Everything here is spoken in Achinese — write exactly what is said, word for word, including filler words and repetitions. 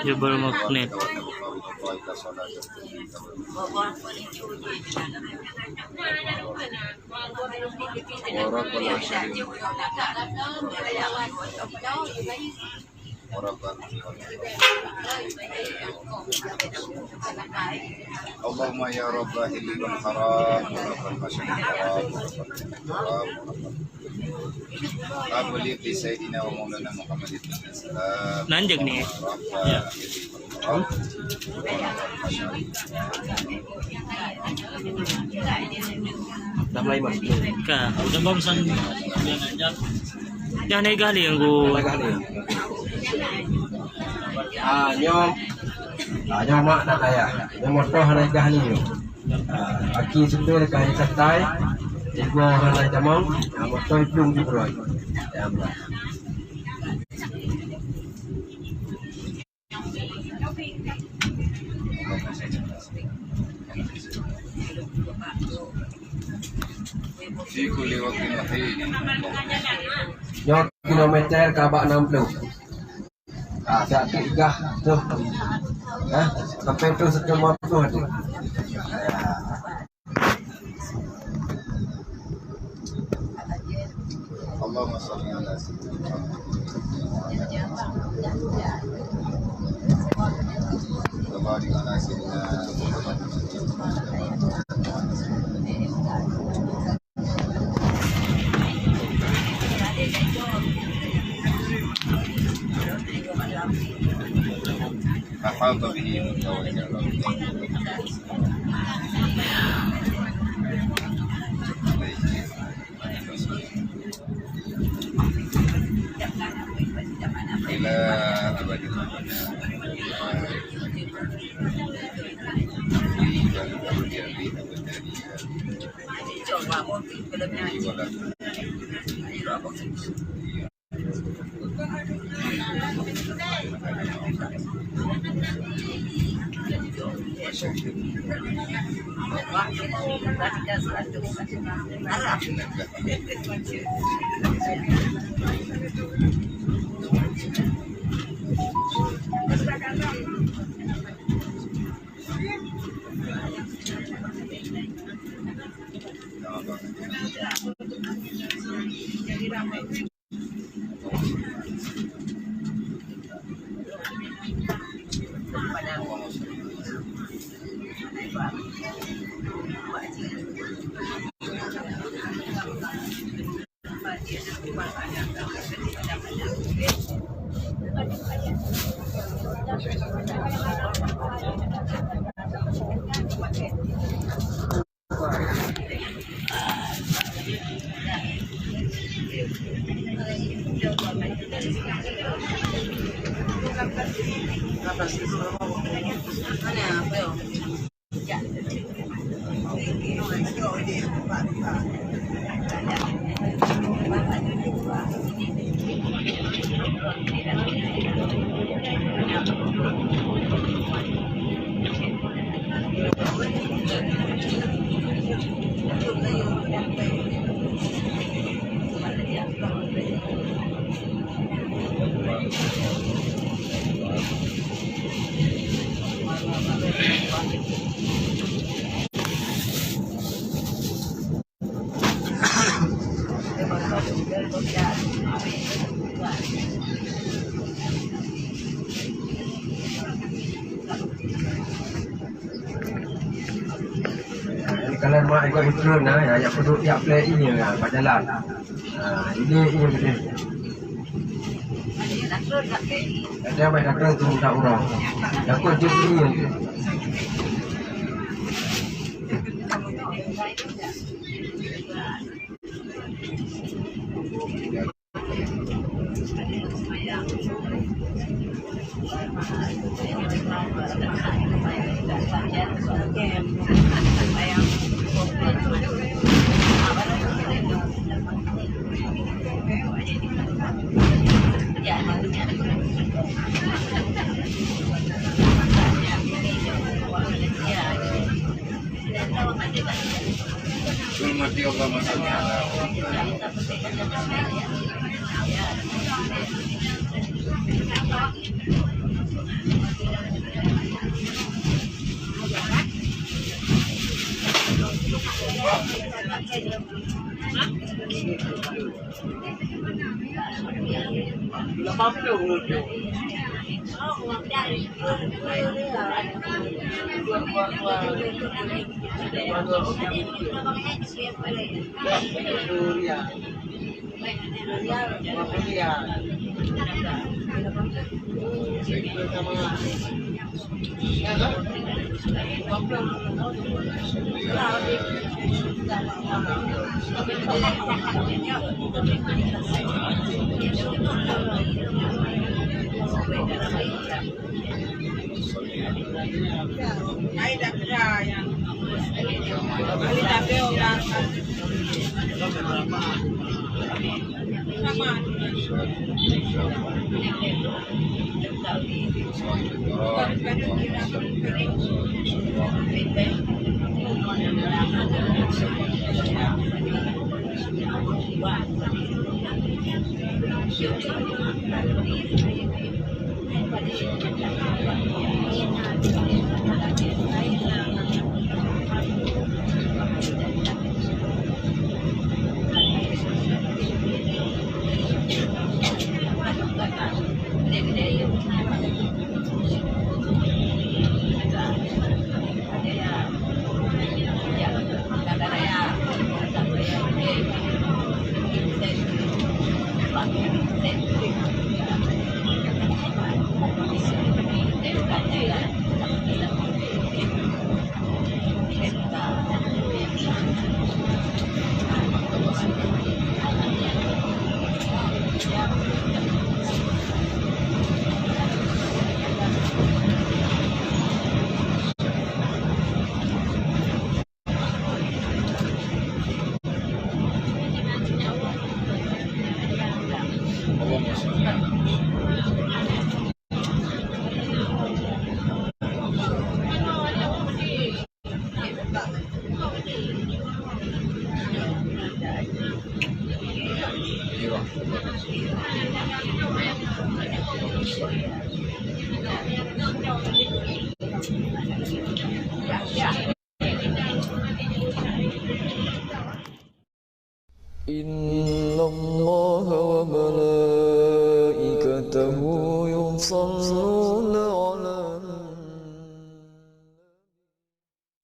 Jabal Magnet. اللهم يا رب أهل الحرام ورب المسجد الحرام ورب الحرام. Abu li Sayyidina wa Maulana Muhammadin. Nan jeuet ni. Ya. Dah mulai masuk. Ka, udah bang san. Dah naik gali yang gua. Naik gali. Ah, nyoe. Ah, nyoe mak nak ayah. Nyoe motor naik gali. Ah, aki supir ka santai, tiga orang lain tamong, ah, motor plueng di peroi. Ya, Allah. Fi kulli waqtin wa hin. Nyoe kilometer ka bak enam puluh. Ah, siap tiga tu. Ha? Sampai tu satu lima puluh tu. اللهم صل على سيدنا محمد وبارك على سيدنا محمد. أحاط به من فوقه. إلى أبد الآباد. Kalau mak ikut betul nah, ya, ya kudu tiap plek ini ya, kat jalan. Ha, ini ini betul. Ada mai datang tu minta orang. Takut dia ini. In